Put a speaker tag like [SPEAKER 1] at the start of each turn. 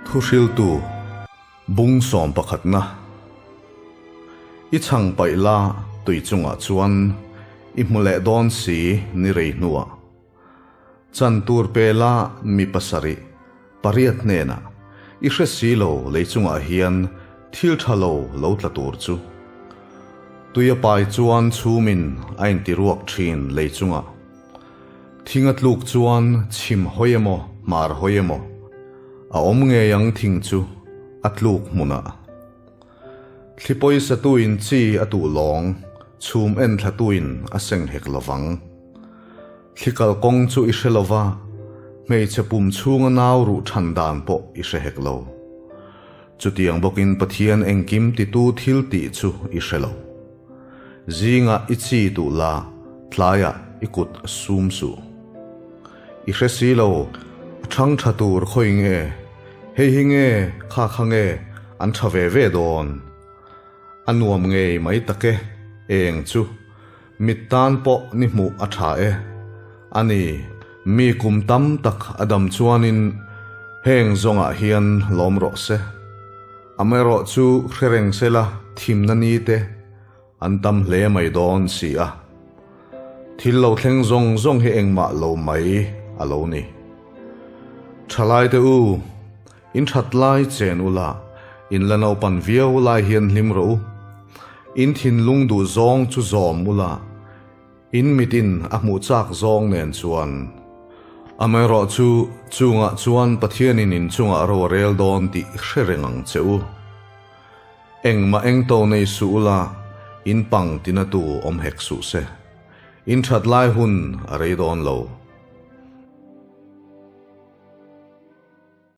[SPEAKER 1] Thuhriltu bung sawm pakhatna i chhang paih la tui chungah chuan i hmu leh dawn si ni rei hnuah. Chan tur pe la mi pasarih pariat hnenah i hre si lo lei chungah hian thil tha lo lo tla tur chu. Tui a pai chuan chhumin a intiruak thin lei chungah. Thing a tluk chuan chhim hawi emaw hmar hawi emaw a awm ngei ang thing chu a tluk hmunah. Thli pawisa tuin chi a tuh lawng chhum en thla tuin a seng hek lovang. Thli kalkawng chu i hre lova, hmeichhe pum chhunga nau ruh than dan pawh i hre hek lo. Chutiang bawkin Pathian engkim titu thil tih chu i hre lo. Zingah i chi duh la, tlaiah i kut sum suh. I hre si lo, a thang tha tur khawi nge, hei hi nge, kha kha nge, an tha ve ve dawn. A nuam ngei mai tak e, eng chu. Mit tan pawh ni hmuh a tha e. A ni, mi kum tam tak a dam chuanin heng zawngah hian lawm rawh se. Amaherawh chu hre reng sela thimna ni te an tam hle mai dawn si a. Thil lo thleng zawng zawng hi engmah lo mai a lo ni. Thalai te u, in that lai chen ula, in la naupan viau lai hian hlim rawh u. In thinlung duh zawng chu zawm ula, In mitin a hmuh chak zawng nen chuan amaherawh chu chungah chuan Pathianin in chungah ro a rel dawn tih hre reng ang che u. Engmah eng to nei suh ula, in pang tina tu awm hek suh se. In that lai hun a rei dawn lo.